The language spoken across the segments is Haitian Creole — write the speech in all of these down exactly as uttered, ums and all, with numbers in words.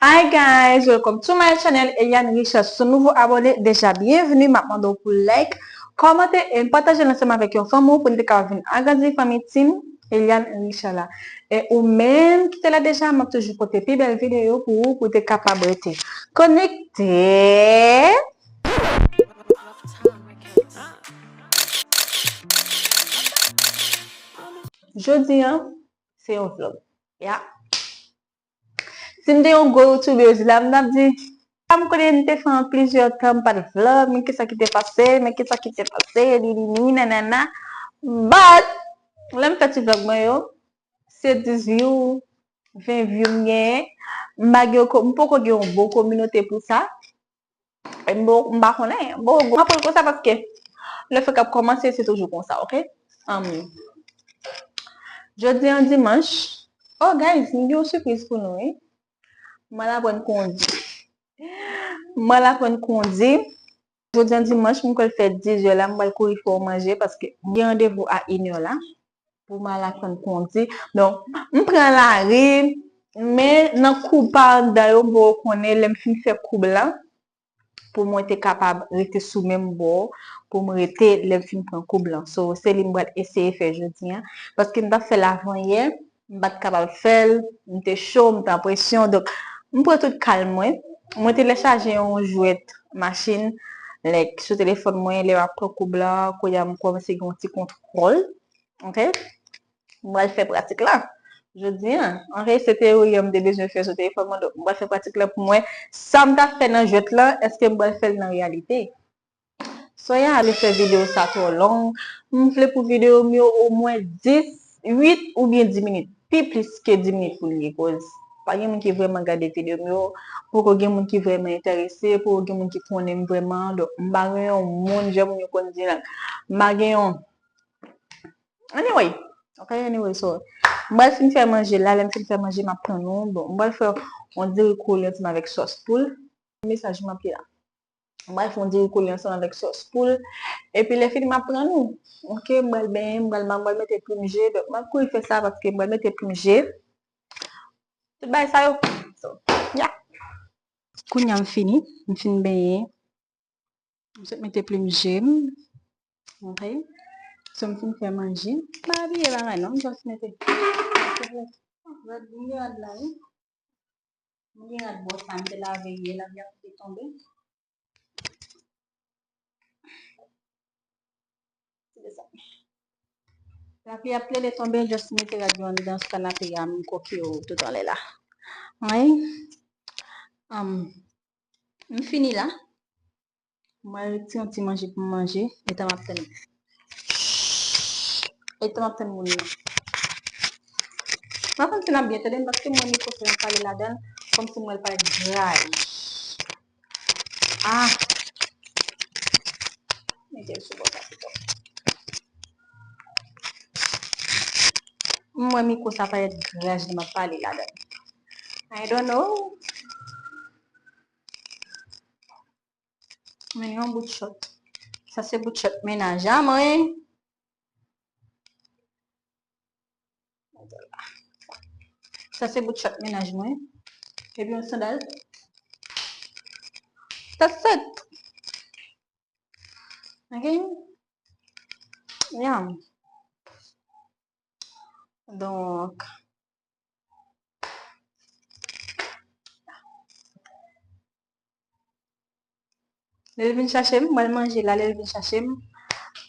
Hi guys, welcome to my channel, Eliane Richard. Si w nouvo abòne, deja byenveni. M ap mande w pou like, kòmante e pataje l ansanm avèk yon fanmi w pou n te kapab vin agrandi fanmi Team Eliane Richard la. E ou menm ki te la deja, m ap toujou pote pi bèl videyo pou ou, pou w te kapab rete konekte. Jodi a, se yon vlog. Ya. Si m te yon gwo youtubèz la, m t ap di, sa m konnen m te fè an plizyè tan m pa t vlog, men kisa ki te pase, men kisa ki te pase, ni, ni, ni, nanana. But, lè m fè ti vlog mwen yo, se dis view, ven view m genyen. M pa gen yon ko-, m poko gen yon bon kominote pou sa. E m bo-, m pa konnen. M poko gen, m ap pran l konsa paske le fè k ap kòmanse, se toujou konsa, oke? Um, jodi an dimanch. Oh, guys, m gen yon sipriz pou nou, wi. M al aprann kondi. M al aprann kondi. Jodi an dimanch, m kwè l fè diz è la, m pral kouri fè yon manje paske m gen randevou a inè la pou m al aprann kondi. Donk, m pran lari, men nan koub pa anndan yo, m poko konnen lè m fin fè koub la, pou mwen te kapab rete sou menm bò, pou m rete lè m fin pran koub lan. So, se li m pral eseye fè jodi an, paske m t ap fè l avanyè, m pa t kapab fè l, m te cho, m te an presyon. Donk, m pran tout kalm mwen. Mwen telechaje yon jwèt machin, like, sou telefòn mwen, lè m ap pran koub la, kounye a m kòmanse gen yon ti kontwòl. Oke? M pral fè pratik la. Jodi an, oke, se teyori an m te bezwen fè sou telefòn mwen, donk m pral fè pratik la pou m wè sa m t ap fè nan jwèt la, èske m pral fè l nan reyalite. So, ya, m pa vle fè videyo sa twò long. M vle pou videyo m yo omwen dis, uit oubyen dis minit. Pi plis ke dis minit pou l ye, koz pa gen moun ki vrèman gade videyo m yo, poko gen moun ki vrèman enterese, poko gen moun ki konnen m vrèman. Donk, m pa gen yon moun, jan moun yo konn di la, m pa gen yon, anyway, oke, anyway, so, m pral fin fè manje la, lè m fin fè manje, m ap tann nou. Bon, m pral fè yon diri kouri ansanm avèk sòs poul. Mesaj m ap li la. M pral fè yon diri kouri ansanm avèk sòs poul. Epi lè fini, m ap pran nou. Oke, m pral benyen, m pral, m pral mete plim je. Donk, m ap kouri fè sa paske m pral mete plim je. Tout bagay sa yo. So, ya. Kounye a m fini, m fin benyen. M sot mete plim je m. Oke. So, m fin fè manje. M pa abiye bagay non, m just mete. Rad, m gen rad la, wi. M gen rad bò sa, m te lave yè, lapli ap tonbe. Lapli ap plede tonbe, just mete rad yo anndan sou kanape a, m koke yo tout anlè la. Wi. Um, m fini la. M pral retire yon ti manje pou m manje, etan m ap tann, etan m ap tann moun nan. M pa konn si n ap byen tande m, paske m wè mikwo sa ap pale ladan l, kòmsi m wè l parèt gray. Ah! Mete l sou bò sa pito. M wè mikwo sa parèt gray lè m ap pale ladan l. I don't know. Men yon bout chòt. Sa se bout chòt mennaj a mwen. Sa se bout chòt mennaj mwen. Epi yon sandal. That's it. Ok? Yeah. Donk, lè l vin chache m, m pral manje la, lè l vin chache m,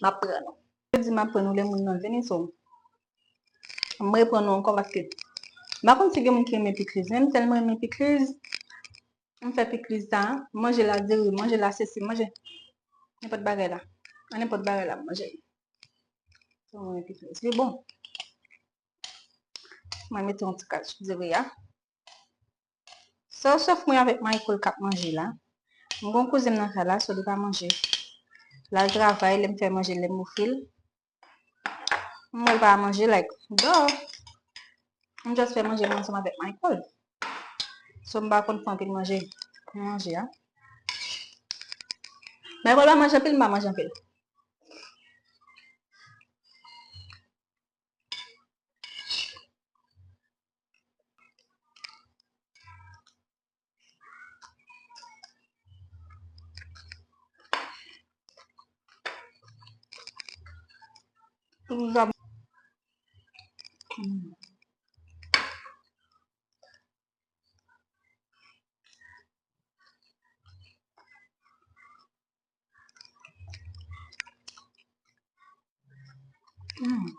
m ap pran nou. Yo di m ap pran nou lè moun nan vini, so, m reprann nou ankò paske m pa konn si gen moun ki renmen pikliz, men m tèlman renmen pikliz, m fè pikliz sa, manje la diri, manje la sesi, manje nenpòt bagay la. An nenpòt bagay la, m manje. Tèlman renmen pikliz. Li bon. Mwen mete yon ti kal sou diri a. Sèl sèf mwen avèk Michael k ap manje la. M gon kouzen m nan kay la, so li pa manje. L al travay, lè m fè manje, lè m ofri l. M wè l pa manje, like, dò. M just fè manje mwen ansanm avèk Michael. So, m pa konn fè anpil manje. M manje a. Michael pa manje anpil, m pa manje anpil. Tou zam. Mm. Mm.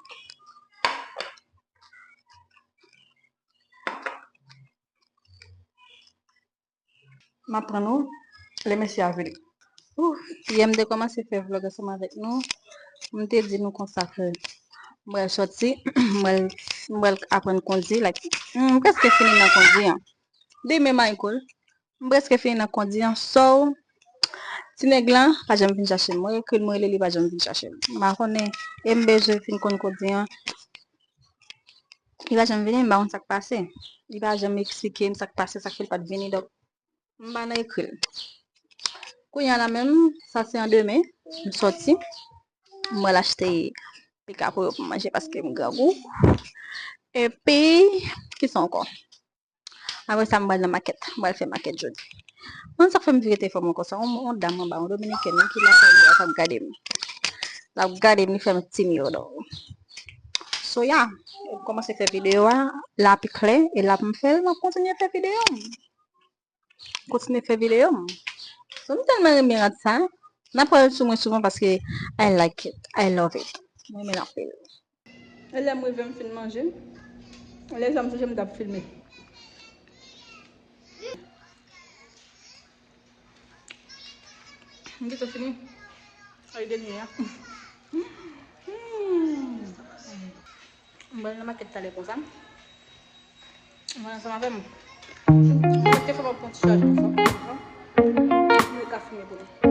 M ap pran nou, lè mesye a vini. Ouh, yè m te kòmanse fè vlòg ansanm avèk nou. M te di nou konsa ke m pral sòti, m pral, m pral aprann kondi, like, m prèske fini nan kondi an. Demen, Michael, m prèske fini nan kondi an. So, ti nèg lan pa janm vin chache m. Mwen ekri l, mwen rele l, li pa janm vin chache m. M pa konnen, e m bezwen fin konn kondi an. Li pa janm vini, m pa konn sa k pase. Li pa janm eksplike m sa k pase, sa k fè l pa t vini. Donk, m pa nan ekri l. Kounye a la menm, sa se an demen, m sòti. M pral achte pika pou yo pou m manje paske m grangou. Epi, kisa ankò? Apre sa, m pral nan makèt. M pral fè makèt jodi. Mwen, sa k fè m vire telefòn mwen konsa. Yon, yon dam anba, yon dominikèn, wi, ki lakay li a, k ap gade m. L ap gade m, li fè m ti miradò. So, ya, m kòmanse fè videyo a, la pi klè, e la pou m fè l, m ap kontinye fè videyo m. Kontinye fè videyo m. So, m tèlman renmen rad sa. N ap wè l sou mwen souvan paske I like it, I love it. Mwen renmen l anpil. E lè m rive, m fin manje. Lè sa m sonje m t ap filme. M gentan fini. Ay, dènye a. Hmm. M pral nan makèt talè konsa. Mwen ansanm avè m. Mwen te fè m ap pran ti chaje konsa. Mwen ka fime pou nou.